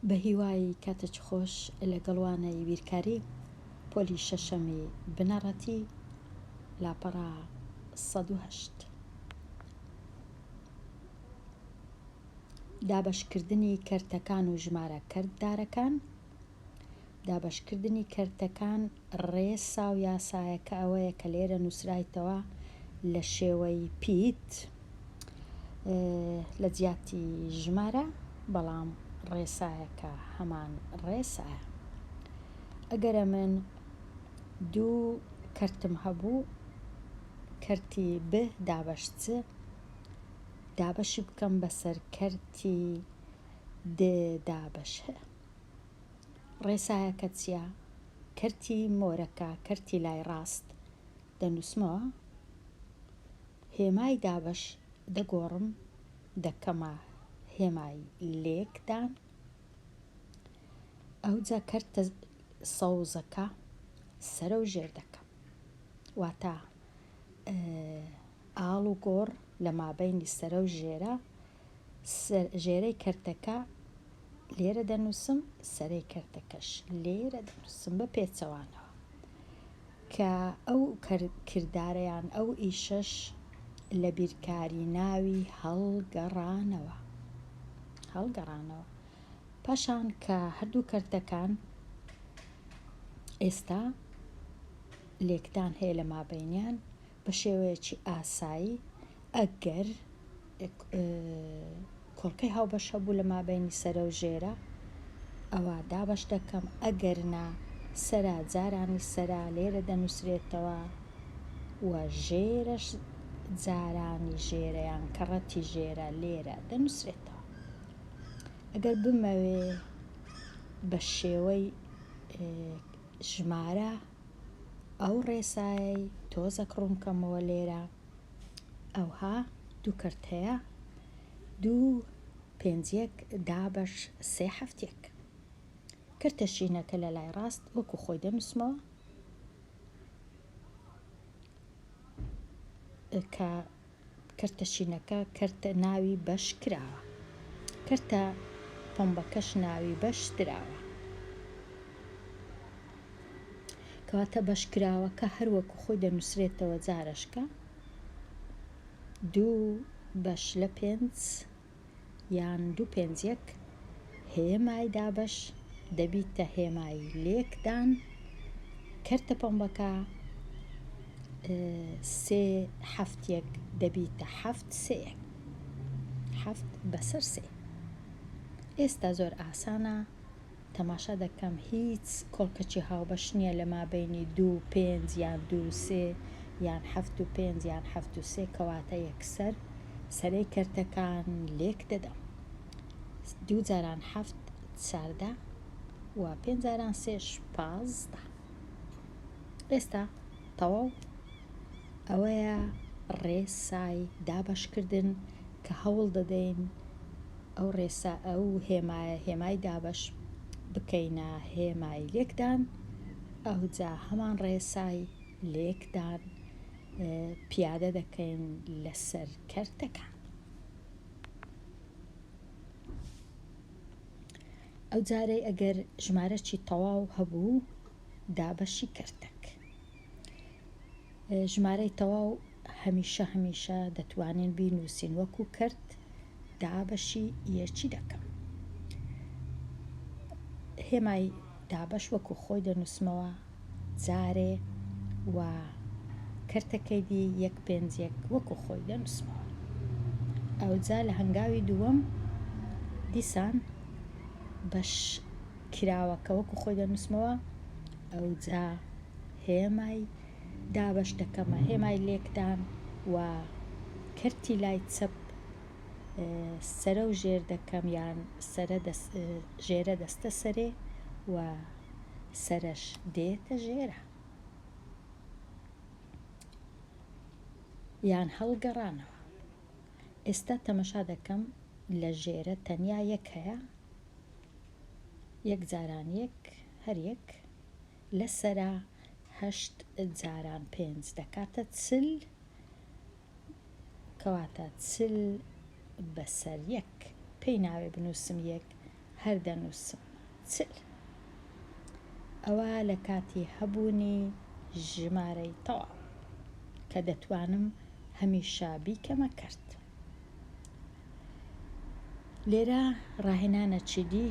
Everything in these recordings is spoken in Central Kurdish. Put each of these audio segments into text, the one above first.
بەهیوای کاتێکی خۆش لەگەڵ وانەی بیرکاری پۆلی شەشەمی بنەڕەتی لاپەڕە 108. دابەشکردنی کەرتەکان و ژمارە کەرتدارەکان دابەشکردنی کەرتەکان ڕێسا و یاسایەکە ئەوەیە کە لێرە نووسرایتەوە لە شێوەی پیت لە جیاتی ژمارە بەڵام ڕێسایەکە هەمان ڕێسایە. ئەگەرە من دوو کەرتم هەبوو کەرتی ب دابەش چ دابەشی بکەم بەسەر کەرتی د دابەش هە. ڕێسایەکە چیە؟ کەرتی مۆرەکە کەرتی لای ڕاست دەنووسمەوە، هێمای دابەش دەگۆڕم دەکەمە هێمای لێکدان، ئەوجا کەرتە سەوزەکە سەرەو ژێر دەکەم، واتە ئاڵ و گۆڕ لە مابەینی سەرەو ژێرە، ژێرەی کەرتەکە لێرە دەنووسم، سەرەی کەرتەکەش لێرە دەنووسم بە پێچەوانەوە. کە ئەو کردارە یان ئەو ئیشەش لە بیرکاری ناوی هەڵگەڕانەوە هەڵگەڕانەوە. پاشان کە هەردوو کەرتەکان ئێستا لێکدان هەیە لە مابەینیان بە شێوەیەکی ئاسایی ئەگەر کۆڵکەی هاوبەش هەبوو لە مابەینی سەرە و ژێرە ئەوا دابەش دەکەم ئەگەر نا سەرە جارانی سەرە لێرە دەنووسرێتەوە و ژێرەش جارانی ژێرە یان کەڕەتی ژێرە لێرە دەنووسرێتەوە ئەگەر بمەوێ بە شێوەی ژمارە ئەو ڕێسایەی تۆزەک ڕوونکەمەوە لێرە ئەوها دوو کەرت هەیە دوو پێنج یەک دابەش سێ حەفت یەک کەرتە شینەکە لە لای ڕاست وەکو خۆی دەنووسمەوە کە کەرتە شینەکە کەرتە ناوی بەش کراوە کەرتە پەمبەکەش ناوی بەش دراوە کەواتە بەشکراوەکە هەر وەکو خۆی دەنووسرێتەوە جارەشکە دوو بەش لە پێنج یان دوو پێنج یەک هێمای دابەش دەبیتە هێمای لێکدان کەرتە پەمبەکە سێ حەفت یەک دەبیتە حەفت سێ یەک حەفت بەسەر سێ ئێستا زۆر ئاسانە تەماشا دەکەم هیچ کۆڵکەکی هاوبەش نیە لە مابەینی دوو پێنج یان دوو سێ یان حەفت و پێنج یان حەفت و سێ کەواتە یەکسەر سەرەی کەرتەکان لێک دەدەم دوو جاران حەفت 14 و پێنج جاران سێش 15 ئێستا تەواو ئەوەیە ڕێسای دابەشکردن کە هەوڵ دەدەین ئەو ڕێسا ئەو هێمایە هێمای دابەش بکەینە هێمای لێکدان ئەوجا هەمان ڕێسای لێکدان پیادە دەکەین لەسەر کەرتەکان. ئەو جارەی ئەگەر ژمارەکی تەواو هەبوو دابەشی کەرتەک. ژمارەی تەواو هەمیشە هەمیشە دەتوانین بینووسین وەکو کەرت دابەشی یەکی دەکەم. هێمای دابەش وەکو خۆی دەنووسمەوە جارێ و کەرتەکەی دی یەک پێنج یەک وەکو خۆی دەنووسمەوە. ئەوجا لە هەنگاوی دووەم دیسان بەش کراوەکە وەکو خۆی دەنووسمەوە ئەوجا هێمای دابەش دەکەمە هێمای لێکدان و کەرتی لای چەپ سەرە و ژێر دەکەم یان سەرە ژێرە دەستە سەرێ و سەرەش دێتە ژێرە یان هەڵگەڕانەوە ئێستا تەمەشا دەکەم لە ژێرە تەنیا یەک هەیە یەک جاران یەک هەر یەک لە سەرا هەشت جاران پێنج دەکاتە 40 کەواتە 40 بەسەر یەک پێی ناوێ بنووسم یەک. هەر دەنووسم 40. ئەوە لە کاتی هەبوونی ژمارەی تەواو کە دەتوانم هەمیشە بیکەمە کەرت. لێرە ڕاهێنانە چیدی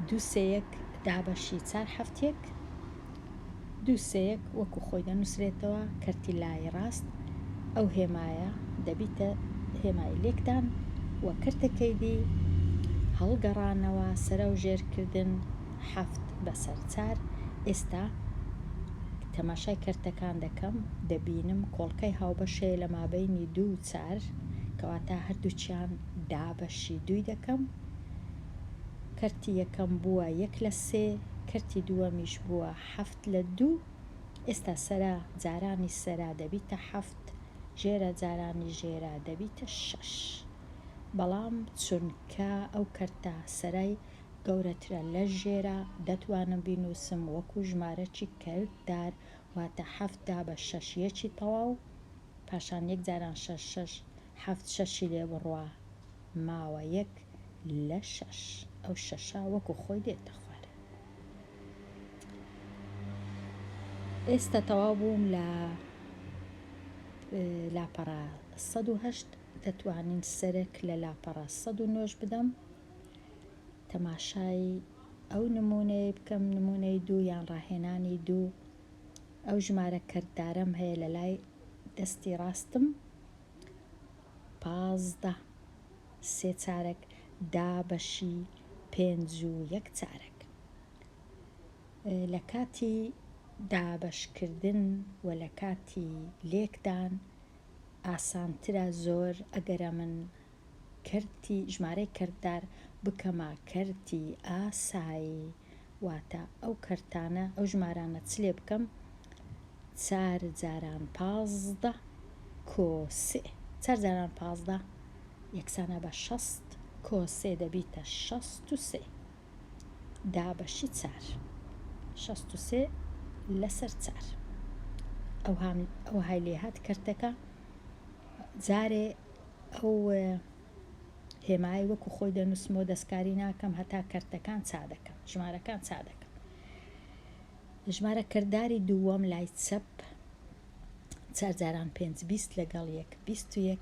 دوو سێیەک دابەشی چار حەفتیەک دوو سێیەک وەکو خۆی دەنووسرێتەوە کەرتی لای ڕاست ئەو هێمایە دەبیتە هێمای لێکدان و کەرتەکەی دی هەڵگەڕانەوە سەرەو ژێرکردن حەفت بەسەر چار ئێستا تەماشای کەرتەکان دەکەم دەبینم کۆڵکەی هاوبەش هەیە لە مابەینی دوو و چار کەواتە هەردووکیان دابەشی دووی دەکەم کەرتی یەکەم بووە یەک لە سێ کەرتی دووەمیش بووە حەفت لە دوو ئێستا سەرا جارانی سەرا دەبیتە حەفت ژێرە جارانی ژێرە دەبیتە شەش بەڵام چونکە ئەو کەرتە سەرای گەورەترە لە ژێرە دەتوانم بینووسم وەکو ژمارەکی کەرتدار واتە حەفت دا بە شەش یەکی تەواو پاشان یەک جاران شەش شەش حەفت شەشی لێ بڕوا ماوە یەک لە شەش ئەو شەشە وەکو خۆی دێتە خوار. ئێستا تەواو بووم لە لاپەڕە 108 دەتوانین سەرک لە لاپەڕە 109 بدەم تەماشای ئەو نموونەیەی بکەم، نموونەی دوو یان ڕاهێنانی دوو، ئەو ژمارە کەرتدارەم هەیە لە لای دەستی ڕاستم، 15 سێ چارەک دابەشی پێنج و یەک چارەک. لە کاتی دابەشکردن و لە کاتی لێکدان ئاسانترە زۆر ئەگەرە من کەرتی ژمارەی کەرتدار بکەمە کەرتی ئاسایی واتە ئەو کەرتانە ئەو ژمارانە چ لێ بکەم چار جاران 15 کۆ سێ چار جاران 15 یەکسانە بە 60 کۆ سێ دەبیتە 63 دابەشی چار 63 لەسەر چار ئەوهام ئەوهای لێهات کەرتەکە جارێ ئەو هێمایەی وەکو خۆی دەنووسمەوە دەستکاری ناکەم هەتا کەرتەکان چا دەکەم ژمارەکان چا دەکەم ژمارە کرداری دووەم لای چەپ چار جاران پێنج 20 لەگەڵ یەک 21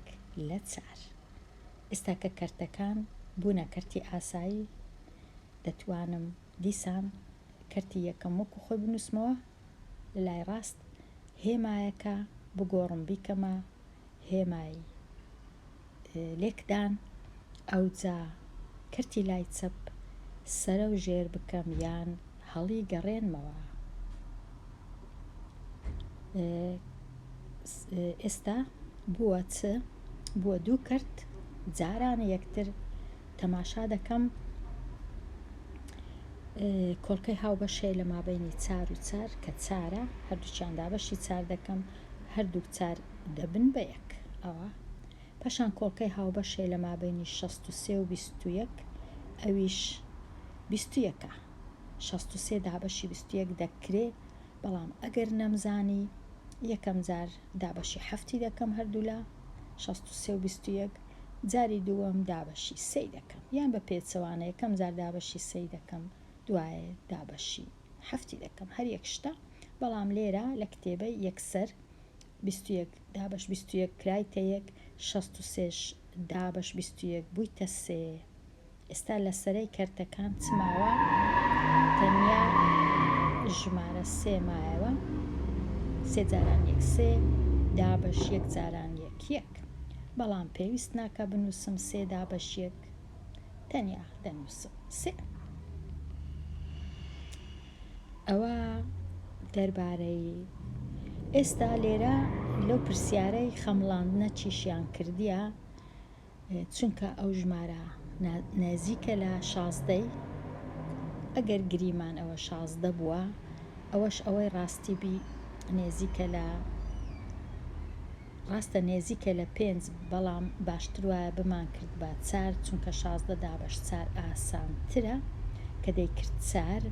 لە چار ئێستا کە کەرتەکان بوونە کەرتی ئاسایی دەتوانم دیسان کەرتی یەکەم وەکو خۆی بنووسمەوە لە لای ڕاست هێمایەکە بگۆڕم بیکەمە هێمای لێکدان ئەوجا کەرتی لای چەپ سەرەو ژێر بکەم یان هەڵی گەڕێنمەوە. ئێستا بووە چ؟ بووە دوو کەرت جاران یەکتر تەماشا دەکەم کۆڵکەی هاوبەش هەیە لە مابەینی چار و چار کە چارە هەردووکیان دابەشی چار دەکەم هەردووک چار دەبن بە یەک ئەوە پاشان کۆڵکەی هاوبەش هەیە لە مابەینی 63 و 21 ئەویش 21ە 63 دابەشی 21 دەکرێ بەڵام ئەگەر نەمزانی یەکەم جار دابەشی حەفتی دەکەم هەردوولا 63 و 21 جاری دووەم دابەشی سێی دەکەم یان بە پێچەوانە یەکەم جار دابەشی سێی دەکەم دوایێ دابەشی حەفتی دەکەم هەر یەک شتە بەڵام لێرە لە کتێبەی یەکسەر 21 دابەش 21 کرایتە یەک 63 ش دابەش 21 بوویتە سێ ئێستا لە سەرەی کەرتەکان چ ماوە؟ تەنیا ژمارە سێ مایەوە سێ جاران یەک سێ دابەش یەک جاران یەک یەک بەڵام پێویست ناکا بنووسم سێ دابەش یەک تەنیا دەنووسم سێ. ئەوە دەربارەی ئێستا لێرە لەو پرسیارەی خەمڵاندنە چیشیان کردیە چونکە ئەو ژمارە نزیکە لە شازدەی ئەگەر گریمان ئەوە 16 بووە ئەوەش ئەوەی ڕاستی بی نێزیکە لە ڕاستە نێزیکە لە پێنج بەڵام باشتر وایە بمان کرد بە چار چونکە 16 دابەش چار ئاسانترە کە دەیکرد چار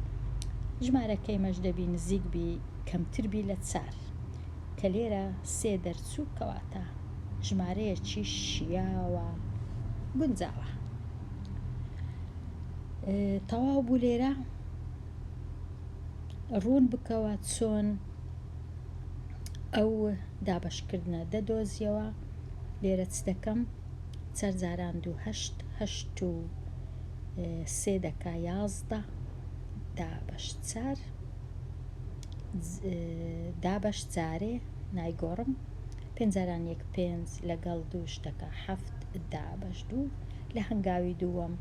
ژمارەکەی مەش دەبی نزیک بی کەمتر بی لە چار کە لێرە سێ دەرچوو کەواتە ژمارەیەکی شیاوە گونجاوە. تەواو بوو لێرە ڕوون بکەوە چۆن ئەو دابەشکردنە دەدۆزیەوە لێرە چ دەکەم چەر جاران دوو هەشت هەشت و سێ دەکا 11 دابەش چار دابەش جارێ نایگۆڕم پێنج جاران یەک پێنج لەگەڵ دووش دەکا حەفت دابەش دوو لە هەنگاوی دووەم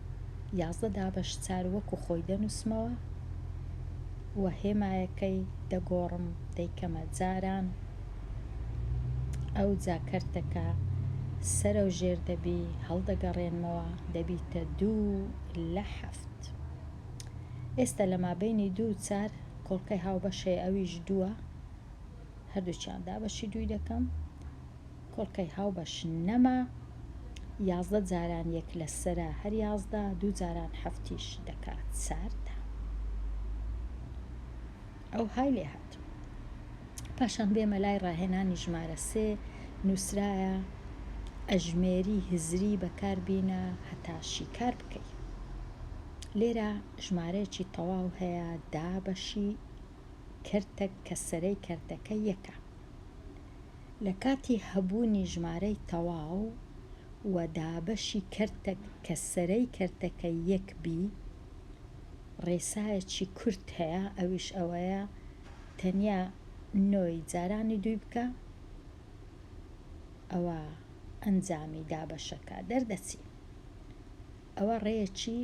11 دابەش چار وەکو خۆی دەنووسمەوە و هێمایەکەی دەگۆڕم دەیکەمە جاران ئەوجا کەرتەکە سەرەو ژێر دەبی هەڵدەگەڕێنمەوە دەبیتە دوو لە حەفت ئێستا لە مابەینی دوو چار کۆڵکەی هاوبەش هەیە ئەویش دووە هەردووکیان دابەشی دووی دەکەم کۆڵکەی هاوبەش نەما 11 جاران یەک لە سەرا هەر 11 دوو جاران حەفتیش دەکات چاردە ئەو های لێ هات پاشان بێمە لای ڕاهێنانی ژمارە سێ نووسرایە ئەژمێری هزری بەکاربینە هەتا شیکار بکەی لێرە ژمارەیەکی تەواو هەیە دابەشی کەرتەک کە سەرەی کەرتەکە یەکە. لە کاتی هەبوونی ژمارەی تەواو و دابەشی کەرتەک کە سەرەی کەرتەکە یەک بی ڕێسایەکی کورت هەیە ئەویش ئەوەیە تەنیا نۆی جارانی دووی بکە ئەوە ئەنجامی دابەشەکە دەردەچی. ئەوە ڕێیەکی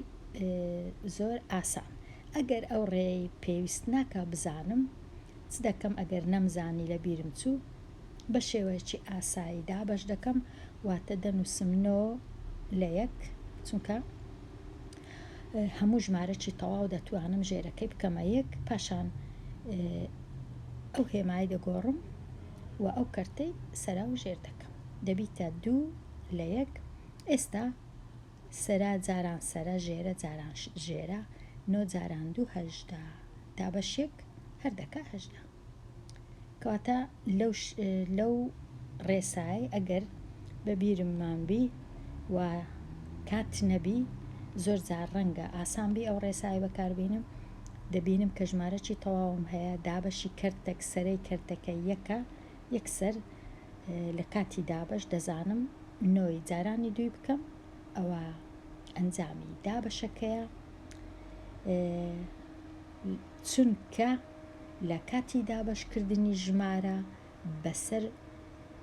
زۆر ئاسان. ئەگەر ئەو ڕێیەی پێویست ناکا بزانم چ دەکەم ئەگەر نەمزانی لە بیرم چوو بە شێوەیەکی ئاسایی دابەش دەکەم واتە دەنووسم نۆ لە یەک چونکە هەموو ژمارەکی تەواو دەتوانم ژێرەکەی بکەمە یەک پاشان ئەو هێمای دەگۆڕم و ئەو کەرتەی سەرا و ژێر دەکەم دەبیتە دوو لە یەک ئێستا سەرە جاران سەرە ژێرە جاران ژێرە نۆ جاران دوو 18 دابەشێک هەر دەکا 18 کەواتە لەو لەو ڕێسای ئەگەر بە بیرممان بی و کات نەبی زۆر جار ڕەنگە ئاسان بی ئەو ڕێسای بەکاربینم دەبینم کە ژمارەکی تەواوم هەیە دابەشی کەرتەک سەرەی کەرتەکە یەکە یەکسەر لە کاتی دابەش دەزانم نۆی جارانی دووی بکەم ئەوە ئەنجامی دابەشەکەیە چونکە لە کاتی دابەشکردنی ژمارە بەسەر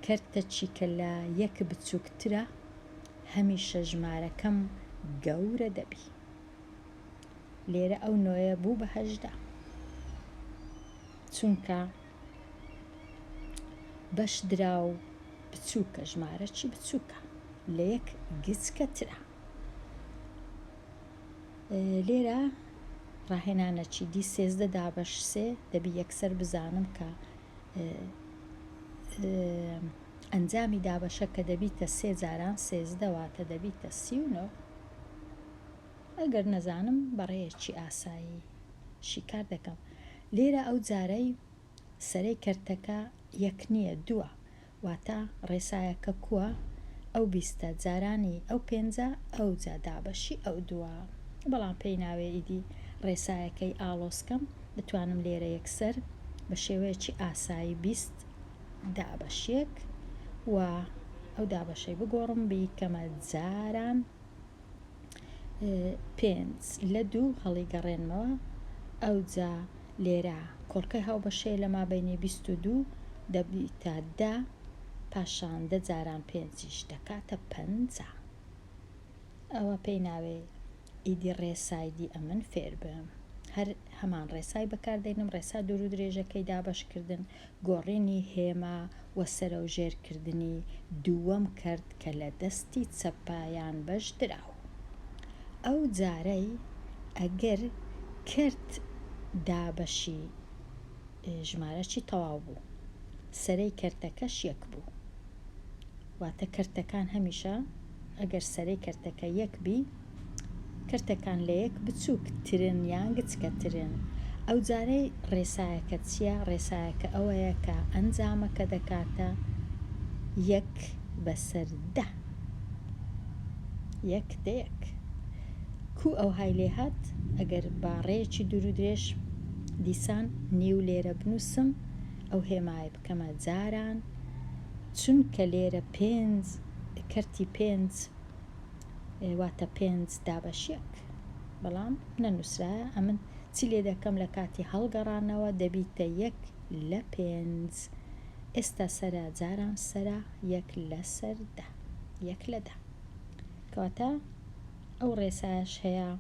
کەرتەکی کە لە یەک بچووکترە هەمیشە ژمارەکەم گەورە دەبی لێرە ئەو نۆیە بوو بە 18 چونکە بەش دراو بچووکە ژمارەکی بچووکە لە یەک گچکەترە. لێرە ڕاهێنانەکی دی 13 دابەش سێ دەبی یەکسەر بزانم کە ئەنجامی دابەشە کە دەبیتە سێ جاران 13 واتە دەبیتە 39 ئەگەر نەزانم بەڕێیەکی ئاسایی شیکار دەکەم لێرە ئەو جارەی سەرەی کەرتەکە یەک نییە دووە واتە ڕێسایەکە کووە ئەو بیستە جارانی ئەو پێنجە ئەوجا دابەشی ئەو دووە بەڵام پێی ناوێ ئیدی ڕێسایەکەی ئاڵۆز کەم دەتوانم لێرە یەکسەر بە شێوەیەکی ئاسایی 20 دابەش یەک و ئەو دابەشەی بگۆڕم بیکەمە جاران پێنج لە دوو هەڵیگەڕێنمەوە ئەوجا لێرە کۆڵکەی هاوبەشەیە لە مابەینی 22 دەبیتە دە پاشان دە جاران پێنجیش دەکاتە 50 ئەوە پێی ناوێ ئیدی ڕێسای دی ئەمن فێر بم هەر هەمان ڕێسای بەکاردێنم ڕێسا دوور و درێژەکەی دابەشکردن گۆڕینی هێما و سەرەوژێرکردنی دووەم کەرت کە لە دەستی چەپە یان بەش دراو. ئەو جارەی ئەگەر کەرت دابەشی ژمارەکی تەواو بوو سەرەی کەرتەکەش یەک بوو. واتە کەرتەکان هەمیشە ئەگەر سەرەی کەرتەکە یەک بی کەرتەکان لە یەک بچووکترن یان گچکەترن. ئەو جارەی ڕێسایەکە چییە؟ ڕێسایەکە ئەوەیە کە ئەنجامەکە دەکاتە یەک بەسەر دە. یەک دە یەک. کوو ئەوهای لێ هات؟ ئەگەر بە ڕێیەکی دوور و درێژ دیسان نیو لێرە بنووسم، ئەو هێمایە بکەمە جاران، چونکە لێرە پێنج کەرتی پێنج واتە پێنج دابەش یەک، بەڵام نەنووسرایە، ئەمن چی لێ دەکەم لە کاتی هەڵگەڕانەوە دەبیتە یەک لە پێنج، ئێستا سەرە جاران سەرە یەک لەسەر دە، یەک لە دە. کەواتە ئەو ڕێسایەش هەیە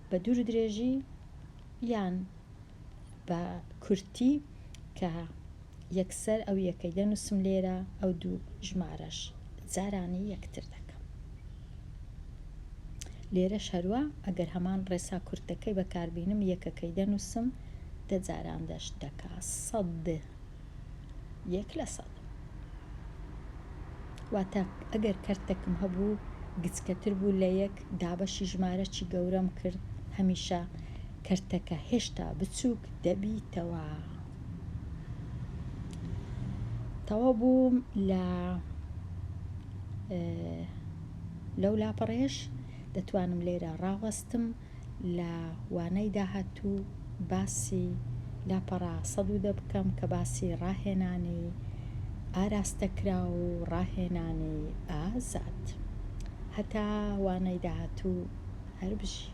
بە دوور و درێژی یان بە کورتی کە یەکسەر ئەو یەکەی دەنووسم لێرە ئەو دوو ژمارەش جارانی یەکتر دەکەم. لێرەش هەروا ئەگەر هەمان ڕێسا کورتەکەی بەکاربینم یەکەکەی دەنووسم دە جاران دەش دەکا سەد. یەک 100%. واتە ئەگەر کەرتەکم هەبوو گچکەتر بوو لە یەک دابەشی ژمارەکی گەورەم کرد هەمیشە کەرتەکە هێشتا بچووک دەبیتەوە. تەواو بووم لە لەو لاپەڕەیەش دەتوانم لێرە ڕاوەستم. لە وانەی داهاتوو باسی لاپەڕە 110 بکەم کە باسی ڕاهێنانی ئاراستەکراو و ڕاهێنانی ئازاد. هەتا وانەی داهاتوو هەر بژی.